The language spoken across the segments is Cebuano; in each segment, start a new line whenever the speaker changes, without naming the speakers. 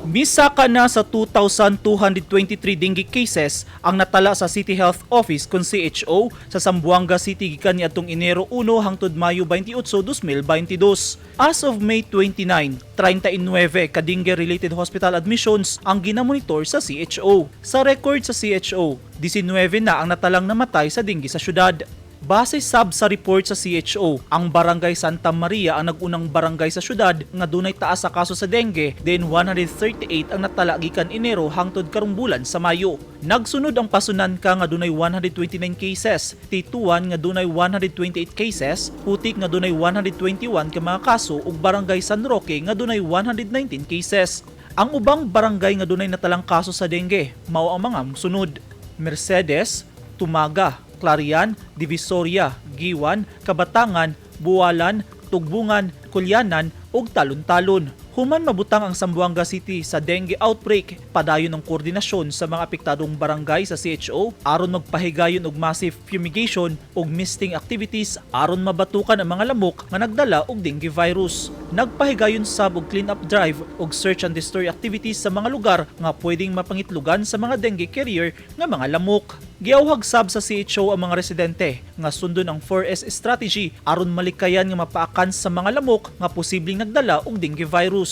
Misaka na sa 2,223 dengue cases ang natala sa City Health Office kon CHO sa Zamboanga City gikan niadtong Enero 1 hangtod Mayo 28, 2022. As of May 29, 39 ka dengue-related hospital admissions ang ginamonitor sa CHO. Sa record sa CHO, 19 na ang natalang namatay sa dengue sa syudad. Base sab sa report sa CHO, ang Barangay Santa Maria ang nag-unang barangay sa syudad nga dunay taas sa kaso sa dengue, then 138 ang natala gikan Enero hangtod karong bulan sa Mayo. Nagsunod ang Pasonanca nga dunay 129 cases, Tituan nga dunay 128 cases, Putik nga dunay 121 ka mga kaso ug Barangay San Roque nga dunay 119 cases. Ang ubang barangay nga dunay natalang kaso sa dengue mao ang mga mosunod: Mercedes, Tumaga, Clarian, Divisoria, Guiuan, Kabatangan, Bualan, Tugbungan, Culianan ug Talon-Talon. Human mabutang ang Zamboanga City sa dengue outbreak, padayon ang koordinasyon sa mga apektadong barangay sa CHO aron magpahigayon og massive fumigation ug misting activities aron mabatukan ang mga lamok nga nagdala og dengue virus. Nagpahigayon sab og clean up drive ug search and destroy activities sa mga lugar nga pwedeng mapangitlugan sa mga dengue carrier nga mga lamok. Giawhag sab sa CHO ang mga residente nga sundon ang 4S strategy aron malikayan nga mapaakan sa mga lamok nga posibleng nagdala og dengue virus.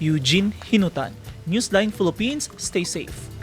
Eugene Hinutan, Newsline Philippines, stay safe.